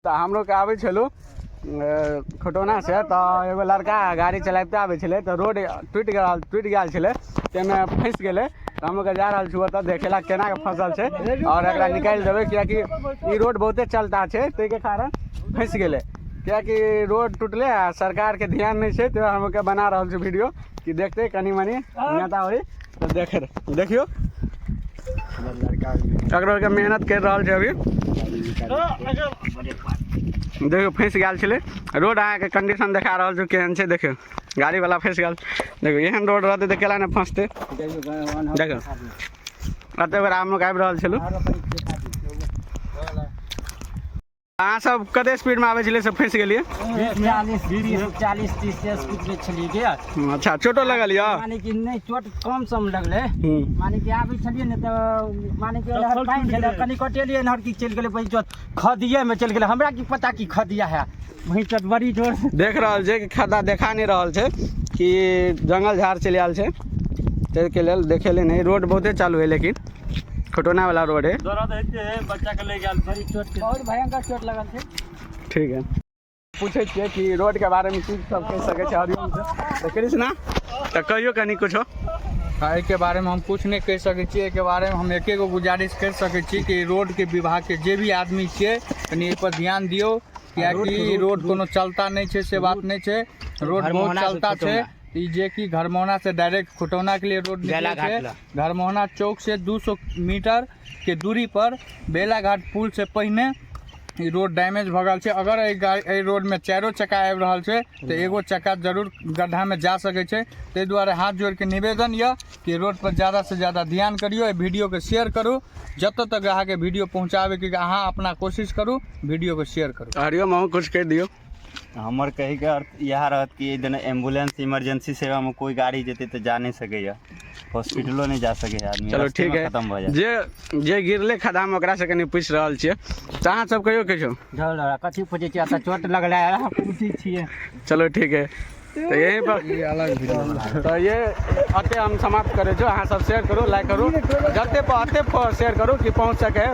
तऽ हमरोके आबै छलहुँ खुटौनासँ तऽ एगो लड़का गाड़ी चलाबिते आबै छलै तऽ रोड टूटि गेल छलै, ताहिमे फँसि गेलै। तऽ हमलोग जा रहल छी ओतऽ देखे ला केना के फसल छै आओर एकरा निकालि देबै, किएकि ई रोड बहुते चलता छै, ताहिके कारण फँसि गेलै। किएकि रोड टूटलै आ सरकारके ध्यान नहि छै, तऽ हमलोग बना रहल छी वीडियो कि देखतै कनि मनि नेता होई तऽ देख देखियौ ककरो के मेहनत कर रहल छै। अभी देखियौ, फँसि गेल छलै। रोड अहाँके कंडीशन देखा रहल छै केहन छै। देखियौ, गाड़ी वाला फँसि गेल। देखियौ, एहन रोड रहतै तऽ केला नहि फँसतै? देखियौ, एते बेर हमलोग आबि रहल छलहुँ। अहाँ सब कते स्पीड में आबै छलियै से फँसि गेलियै? 40 30, 40 30 से स्पीड में छलियै के। अच्छा, चोटो लगल यऽ? माने कि नहि, चोट कम सम लगलै। माने कि आबै छलियै ने तऽ माने कि नहर पानि छलै, कनि कटेलियै नहर की चलि गेलै वही खदिये में चलि गेलै। हमरा की पता की खदिया है वही चोट बड़ी जोर से। देख रहल छै कि खद्दा देखा नहि रहल छै कि जंगल झाड़ चलि आयल छै, ताहिके लेल देखेले नहि। रोड बहुते चालू है, लेकिन खटौना वाला रोड है। दर्द होते है, बच्चा के ले गेल। बड़ी चोट, बहुत भयंकर चोट लगल छै। ठीक है, पूछै छियै कि रोड के बारे में की सब कहि सकै छै हरिओम से। तऽ कृष्णा, तऽ कहियौ कनि कुछो। हाँ, एहिके बारेमे हम किछु नहि कहि सकै छी। एहिके बारेमे हम एके गो गुजारिश करि सकै छी कि रोडके विभागके जे भी आदमी छियै, कनि एहिपर ध्यान दियौ, किएकि रोड कोनो चलता नहि छै से बात नहि छै। रोड बहुत घरमोहना से चलता छै। खुटौना। ई जे कि घरमोहना से डायरेक्ट खुटौना के लिए रोड निकलै बेलाघाट छै। लग। घरमोहना चौक से 200 मीटर के दूरी पर बेलाघाट पुल से पहिने ई रोड डैमेज भऽ गेल छै। अगर एहि गाड़ी, एहि रोडमे चारो चक्का आबि रहल छै तऽ एगो चक्का जरूर गड्ढामे जा सकै छै। ताहि दुआरे हाथ जोड़िके निवेदन यऽ कि रोड पर ज़्यादासँ ज़्यादा ध्यान करियौ। एहि वीडियोके शेयर करू, जतऽ तक अहाँके वीडियो पहुँचाबैके अहाँ अपना कोशिश करू, वीडियोके शेयर करू। हरिओम, अहूँ कुछ कहि दियौ। हमर कहैके अर्थ इएह रहत कि एहि दिना एम्बुलेंस इमरजेंसी सेवामे कोइ गाड़ी जेतै तऽ जा नहि सकैए, हॉस्पिटलो नहि जा सकैए आदमी। चलो, ठीक रस्तेमे है। खतम भऽ जायत। जे जे गिरले खदामे, ओकरासँ कनि पूछि रहल छियै। तऽ अहाँ सब कहियौ किछो। झल, कथी पूछै छियै? एतऽ चोट लगलै, पूछै छियै। चलो, ठीक है, तऽ यहीं पर तऽ ये अते हम समाप्त करै छी। अहाँ सब शेयर करू, लाइक करू, जते पर अते शेयर करू कि पहुँच सके।